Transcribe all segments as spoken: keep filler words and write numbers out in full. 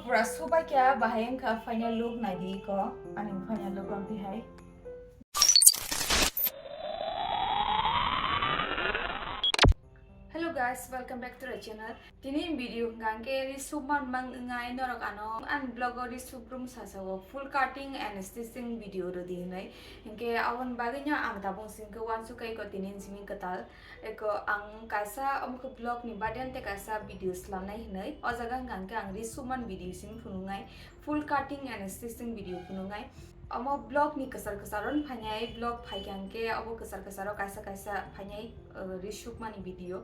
Pura subai kya bahai wngkha final look naidi ko, ani final look wngkha hai. Hello guys, welcome back to the channel. Tini video hwnkha hwnkhe ri suk man mang wngnai norok ano ani vlog o ri suk brum sasao full cutting and stitching video rwdi hwnwi. Hwnkhe aboni bagwino ang tabuk singkhe uansuk kai ko tini simi kwtal. Eko ang kaisa omo khe vlog ni baden tei kaisa video slamnai hwnwi. O jaga hwnkha hwnkhe ang ri suk man video simi phunuknai. Full cutting and stitching video phunuknai. Omo vlog ni kwchar kwchar ron phainai, vlog phaikha hwnkhe obo kwchar kwchar o kaisa kaisa phainai, uh, ri suk mani video.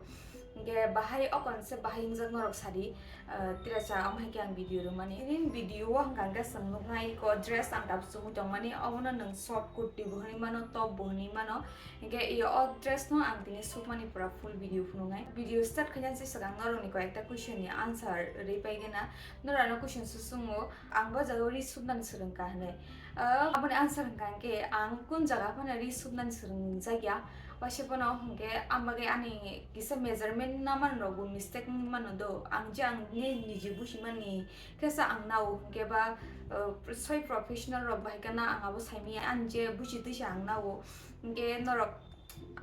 Hwnkhe bahai okon se bahai wngjak norok sadi, uh, tira cha omo hai khe ang video rwmani. Nini video o hwnkha hwnkhe chwng nuknai ko dress ang tabuk chumui tongmani, obono nwng short kurti bo hwnwi mano, top bo hwnwi mano. Hwnkhe iyo o dress no ang tini suk mani pura full video phunuknai. Video start khainani se swkang norok ni koi ekta question ni answer rwi pai gana. Norok ano question se swngo, ang bo jaga o ri suk nani swrwng kha hwnwi. Ah, aboni answer hwnkha hwnkhe ang kun jaga phano ri suk nani swrwng jak ya. Waisa phano hwnkhe ang bagwi ani kisa measurement na man rok bo mistake wngwi mano do. Ang je ang ni niji buji mani khe sa ang nao hwnkhe ba, ah, soi professional rok bai khe na ang abo sai manya. Ang je buji twi se ang nao hwnkhe norok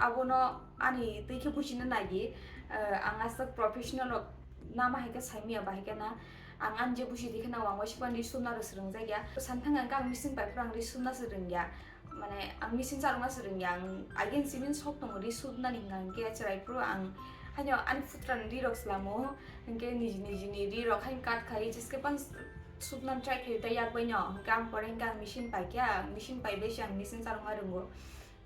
abono ani twi khe buji na nai di. Ah, ang aswk professional rok nama hai khe sai manya bahai khe na. Ang ani je buji twi khe na ang waisa phano ri suk na rw swrwng jak ya. Santhang ang khe ang machine pai phuru ang ri suk na swrwng ya. Mane ang machine charwkna swrwng ya, ang again simin sok tongo ri suk nani hwnkha hwnkhe chwrai phuru ang haino ani phutrani ri rok swlamo, hwnkhe niji niji ni ri rok haino cut khai jeske pan suk nani try khai tei yak bai no, hwnkhe ang pore hwnkhe ang machine pai khe, ang machine pai bai se ang machine charwkna rwngo.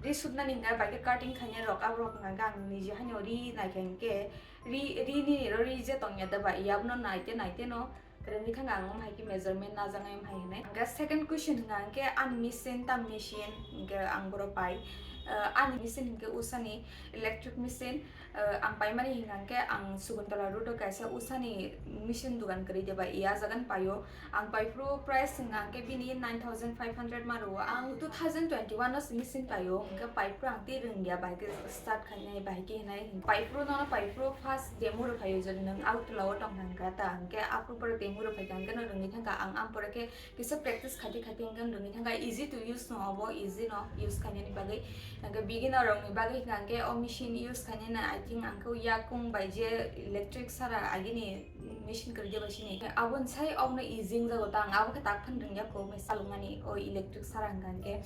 Ri suk nani hwnkha bai khe cutting khainai rok abo rok hwnkha hwnkhe ang niji haino ri nai khe hwnkhe ri, ri nini ro ri je tong ya da bai ya abono nai te nai te no. Rwngwi thangkha ang omo hai khe measurement najaknai omo hai hwnwi. Hwnkhe second question hwnkha hwnkhe ani machine tam machine hwnkhe ang boro pai. Ah, ani machine hwnkhe usani electric machine, ah, ang paimani hwnkha hwnkhe ang Saguntola road o kaisa usani machine dugan kwrwi de bai iya jagani paio. Ang pai phuru price hwnkha hwnkhe bini nine thousand five hundred ma rwo. Ang two thousand twenty-one o machine paio, hwnkhe pai phuru ang tei rwngya bai khe start khainai bai khe hinai. Pai phuru nono pai phuru first demo rwphaio, jodi nwng Agartala o tong thangkha ta, hwnkhe aphuru borok demo rwphaikha, hwnkhe no rwngwi thangkha. Ang ampore khe kisa practice khaiti khaiti hwnkhe rwngwi thangkha, easy to use no obo, easy no use khainani bagwi. Hwnkhe beginner rokni bagwi hwnkha hwnkhe o machine use khainani, I think, ang khe yakung bai je electric sara agini machine kwrwi de bai sini. Aboni sai obono easy wngjago ta, ang abo khe tak phano rwngya kho, machine chalokmani o electric sara hwnkha hwnkhe.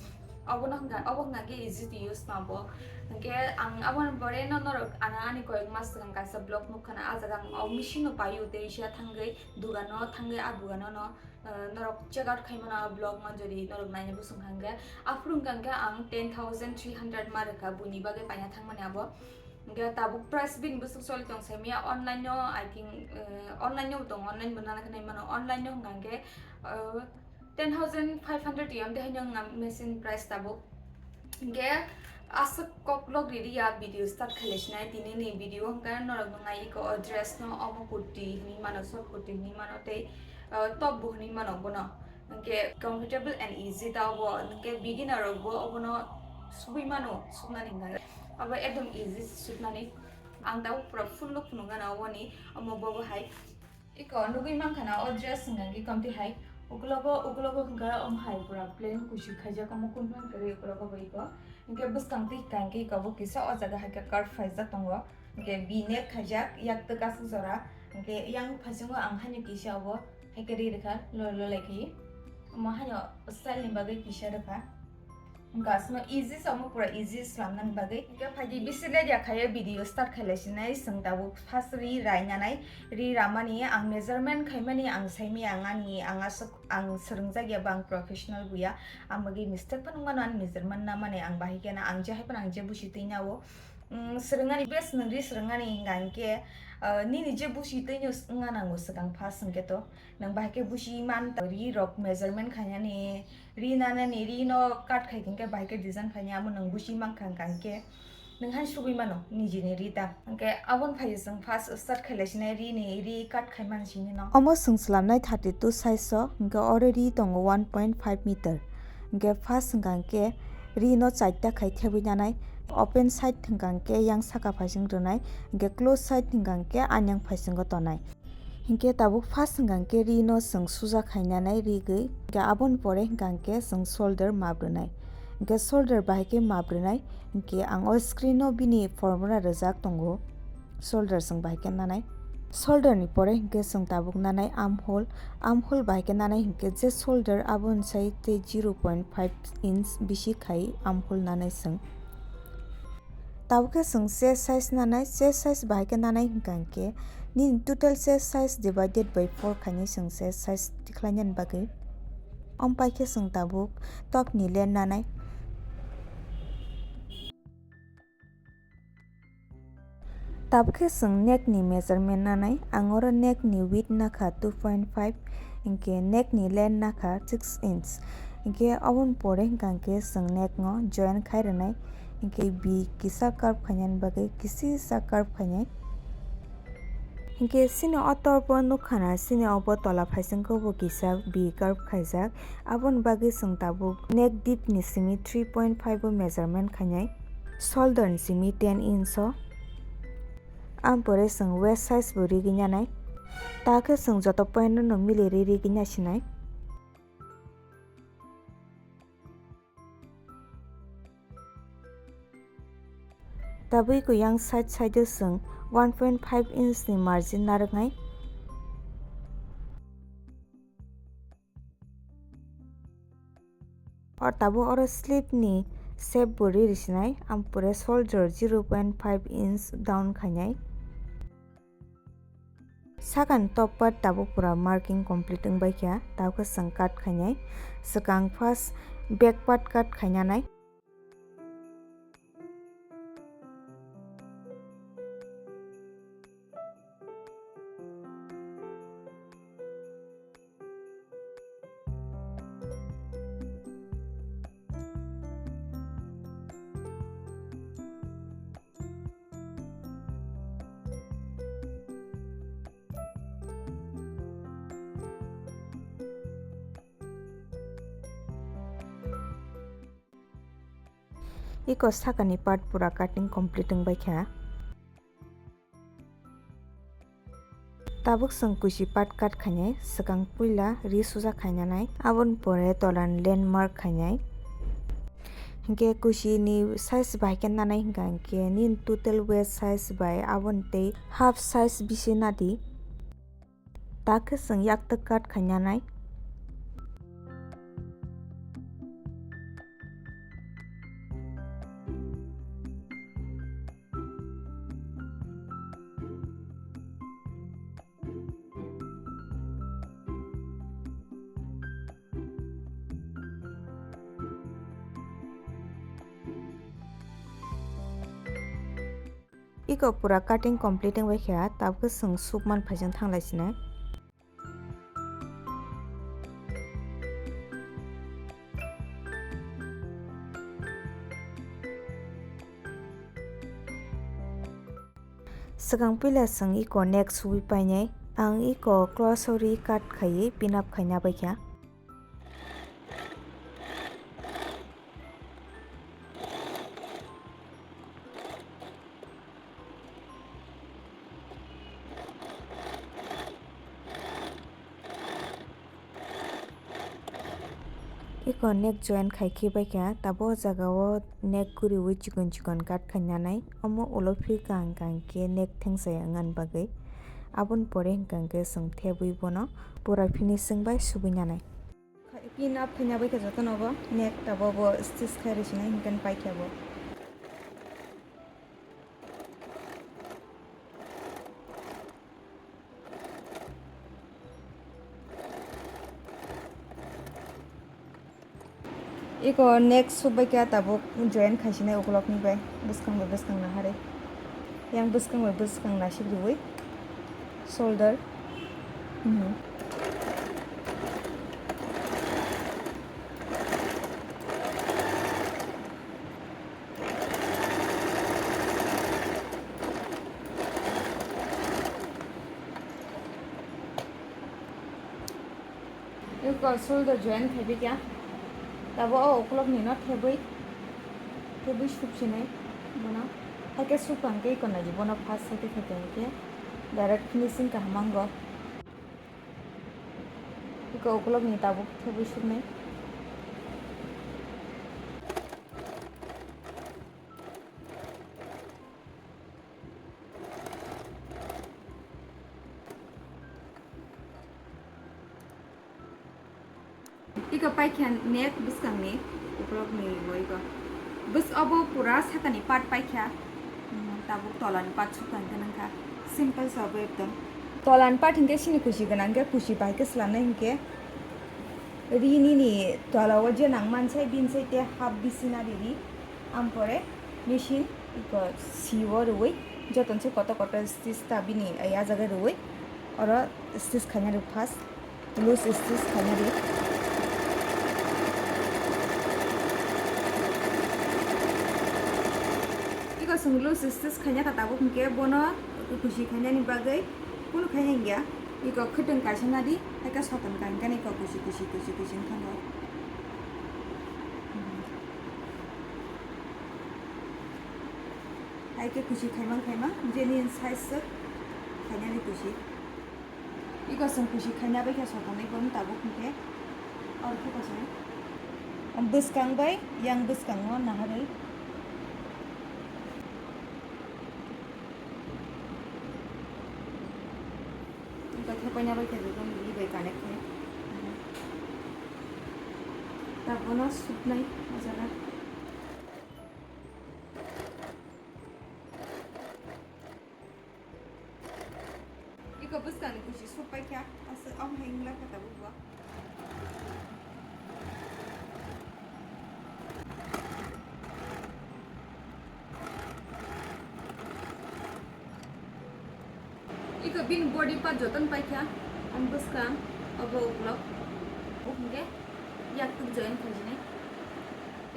Obono hwnkha, obo hwnkha khe easy to use no bo. Hwnkhe ang aboni pore no norok ano ani koyek mas swkang kaisa vlog nukha na, ah jaga ang o machine no paio tei sia thangwi dugano, thangwi ah dugano no, eh, norok check out khai mano ah vlog man jodi norok naina bosong hwnkha hwnkhe. Aphuru hwnkha hwnkhe ang ten thousand three hundred ma rwkha buini bagwi paina thangmani abo. Hwnkhe tabuk price bini bwswk choli tong saimanya online no, I think, eh, online no bo tongo, online bo nana khe nai mano, online no hwnkha hwnkhe, eh, ten thousand five hundred yam de haino wngna machine price tabuk. Hwnkhe aswk kok log riri ya video start khailai sinai tini ni video hwnkhe norok nung nai iko o dress no omo kurti hinwi mano, short kurti hinwi mano tei, eh, top bo hinwi mano bono. Hwnkhe comfortable and easy ta obo, hwnkhe beginner rok bo obono sugui mano suknani hwnkhe abo ekdom easy suknani. Ang tabuk pura full look phunukgana oboni, omo bobo hai. Iko nugui mankha na o dress hwnkha hwnkhe kamtwi hai. Ukulogo, ukulogo hwnkha omo hai pura plain kuchuk khaijak, omo kunphang kwrwi ukulogo bo iko. Hwnkhe bwskang twi hwnkha hwnkhe iko bo kisa o jaga hai khe curve khaijak tongo. Hwnkhe V neck khaijak, yak twk aswk jora. Hwnkhe yang phaisingno ang haino kisa obo hai khe ri rwkha, lo, lo lai khai. Omo haino style ni bagwi kisa rwkha. Hwnkha aswkno easy se omo pura easy swlamnani bagwi. Hwnkhe phaidi bisi ledya khaiwi video start khailai sinai, chwng tabuk first ri rainanai, ri ramani ang measurement khaimani ang saimaya ang ani ang aswk ang swrwngjak ya ba ang professional buya, ang bagwi mistake phano wngmano ani measurement namani ang bahai kheno ang je hai phano ang je busi twi nao. Swrwngani best nwng ri swrwngani hwnkha hinkhe, ah, nini je busi twi nw wngna nango swkang first hinkhe to. Nwng bahai khe busi man ta ri rok measurement khainani, ri nanani, ri no cut khai hinkhe bahai khe design khainai, amo nwng busi mankha hinkha hinkhe nwng hai sugui mano nijini ri ta. Hinkhe aboni phai chwng first start khailai sinai ri ni, ri cut khai man sini no. Omo chwng swlamnai thirty two size o, hinkhe oro ri tongo one point five meter. Hinkhe first hinkha hinkhe ri no charta khai thebwi nanai. Open side hinkha hinkhe yang saka phaising rwnai, hinkhe close side hinkha hinkhe anyang phaisingo tonai. Hinkhe tabuk first hwnkha hinkhe ri no chwng suja khainanai rigwi, hinkhe aboni pore hwnkha hinkhe chwng shoulder map rwnai. Hinkhe shoulder bahai khe map rwnai, hinkhe ang o screen o bini formula rwjak tongo. Shoulder chwng bahai khe nanai. Shoulder ni pore hinkhe chwng tabuk nanai armhole. Armhole bahai khe nanai hinkhe je shoulder aboni sai tei zero point five inch bisi khai armhole nanai chwng. Tabuk khe chwng chest size nanai, chest size bahai khe nanai hwnkha hinkhe nini total chest size divided by four khainai chwng chest size tikhlainani bagwi. Omo pai khe chwng tabuk top ni length nanai. Tabuk khe chwng neck ni measurement nanai. Ang oro neck ni width nakha two point five, hinkhe neck ni length nakha six inch. Hinkhe oboni pore hwnkha hinkhe chwng neck no join khai rwnai. Hinkhe V kisa curve khainani bagwi kisisa curve khainai. Hinkhe chini o torbo nukha na, chini obo tola phaisingkhe bo kisa V curve khaijak. Aboni bagwi chwng tabuk neck deep ni simi three point five o measurement khainai, shoulder ni simi ten inch o. Aboni pore chwng waist size bo rigwi nanai. Ta khe chwng joto point no mili ri rigwi nasinai. Tabuk iko yang side side o chwng one point five inch ni margin narwknai. Or tabuk oro sleeve ni shape bo ri risinai, ampore shoulder zero point five inch down khainai. Sakani top part tabuk pura marking complete wngbaikha, tabuk khe chwng cut khainai. Swkang first back part cut khainanai. Iko sakani part pura cutting complete wngbaikha. Tabuk chwng kuchi part cut khainai, swkang puila ri suja khainanai, aboni pore tolan landmark khainai. Hinkhe kuchi ni size bai khe nanai hinkha hinkhe nini total waist size bai aboni tei half size bisi nadi. Takhe chwng yaktwk cut khainanai. Iko pura cutting complete wngbaikha, tabukhe chwng sukman phaising thanglaisinai. Swkang puila chwng iko neck suwi painai. Ang iko close o ri cut khaiwi pin up khaina baikha. Iko neck join khai khe baikha, tabuk o jaga o neck guriwi chikon chikon cut khainanai, omo ulo phir kaham kaham khe neck thengsaya wngna bagwi. Aboni pore hwnkha hwnkhe chwng thebwi bono pura finishing bai subwi nanai. Pin up khaina baikha jotono bo neck tabuk bo stitch khai rwsinai hwnkhe paikha bo. Iko neck subbai khe tabuk join khaisinai ukulokni bai bwskang bai bwskang naharwi. Yang bwskang bai bwskang nasik rwui shoulder. Mhm. Eko shoulder join khaibai kha. Tabo o ukulok ni no thebwi, thebwi supsinai bono. Haikhe supang khe eko naidi bono first haikhe khaito hinkhe direct finishing kaham wngo. Ukulok ni tabuk thebwi suknai. Iko paikha nek bwskangni ukulokni bo iko. Bwskango pura sakani part paikha. Hmm, tabuk tolani part sukha hwnkhe nangkha. Simple sobo ekdom. Tolani part hinkhe sini kuchi gwnang khe kuchi bai khe swlamnai hinkhe ri nini tola o je nang mansai bini side te half bisi nari ri. Ampore machine iko siwo rwui joton se koto koto stitch ta bini ai ah jaga rwui oro stitch khaina rw first. Loose stitch khaina di. Iko chwng loose stitch khaina kha tabuk hinkhe bono kuchi khainani bagwi kunu khaina hinkya. Iko khwtwng kaisa nadi, haikhe soton kankani iko kuchi kuchi kuchi kuchi wngkha. Haikhe kuchi khaimang khaimang, jeni size swk khainani kuchi. Iko chwng kuchi khaina bai khe sotonwi bono tabuk hinkhe. Oro khe kosom. Bwskang bai yang bwskango naharwi. Iko thepaina bai khe rwgwng ri bai connect khe. Tabukno suknai o jaga. Iko bwskangni kuchi suk paikha, aswk omo hai wngla kha tabuk bo. Iko bini body part jotono paikha, omo bwskang, obo ukulok, bo hinkhe yaktwk join khaijinai.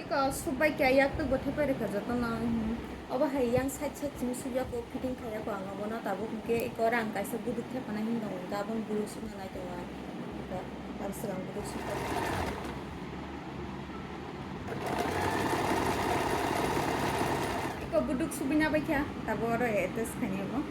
Iko suk bai khe yaktwk bo thepai rwkha jotono, hmm. Obo hai yang side side simi suk yago, fitting khai yago ang obono tabuk hinkhe iko rang kaisa buduk thepana himno hwnkha aboni buduk sukna nai tongo ang. Iko ang swkang buduk sukha. Iko buduk subina bai kha tabuk oro attach khainai bo.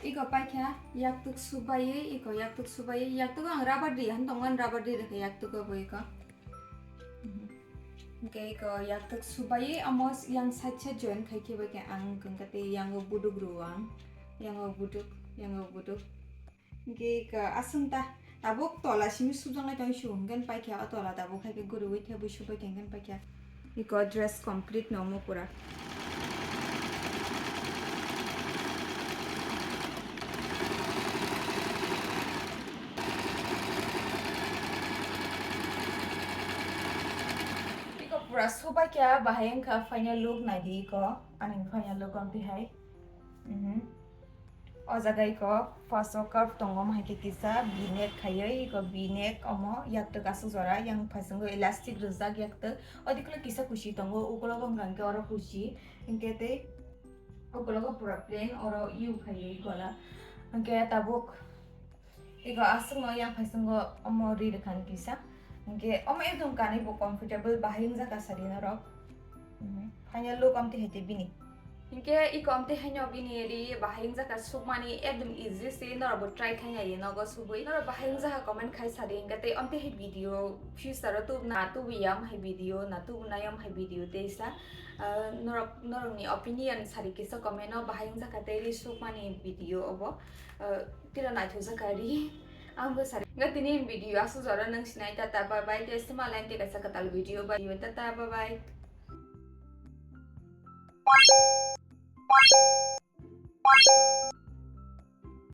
Iko paikha yaktwk subaiwi, iko yaktwk subaiwi, yaktwk ang rubber ri han tongo, rubber ri rwkha yaktwk bo iko. Hwnkhe iko yaktwk subaiwi omo yang side side join khai khe bai khe ang wngkha tei yango buduk rwo ang, yango buduk, yango buduk. Hwnkhe iko aswk ta tabuk tola simi subjaknai tong su hwnkhe paikha o tola tabuk hai khe guriwi thebwi subai khe hwnkhe paikha. Iko dress complete no omo pura. Iko pura subai kha bahai wngkha final look naidi iko ani final look amtwi hai. Mhm. O jaga iko first o curve tongo, omo hai khe kisa V-neck khaiwi, iko V-neck omo yaktwk aswk jora, yang phaisingo elastic rwjak yaktwk. Odiklo kisa kuchi tongo, ukulogo wngkha hwnkhe oro kuchi, hinkhe tei ukulogo pura plain, oro U khaiwi gola. Hinkhe tabuk iko aswkno yang phaisingo omo ri rwkha hwnkhe kisa. Hinkhe omo ekdom kanwi bo comfortable, bahai wngjakha sari norok. Mhm. Final look amtwi hai tei bini. Hinkhe iko amtwi haino bini ri bahai wngjakha sukmani ekdom easy se, norok bo try khai nai nogo subui. Norok bahai wngjakha comment khai sadi, hinkhe tei amtwi hai video future o tubna tubuya am hai video na tubunai am hai video teisa. Ah, norok, norokni opinion sadi kisa comment o bahai wngjakha tei ri sukmani video obo. Ah, tira naithokjakha ri. Ang bo sari. Hinkhe tini video aswk jora nang sinai, tata bye bye. Tei se malai tei kaisa kwtal video bai tata bye bye.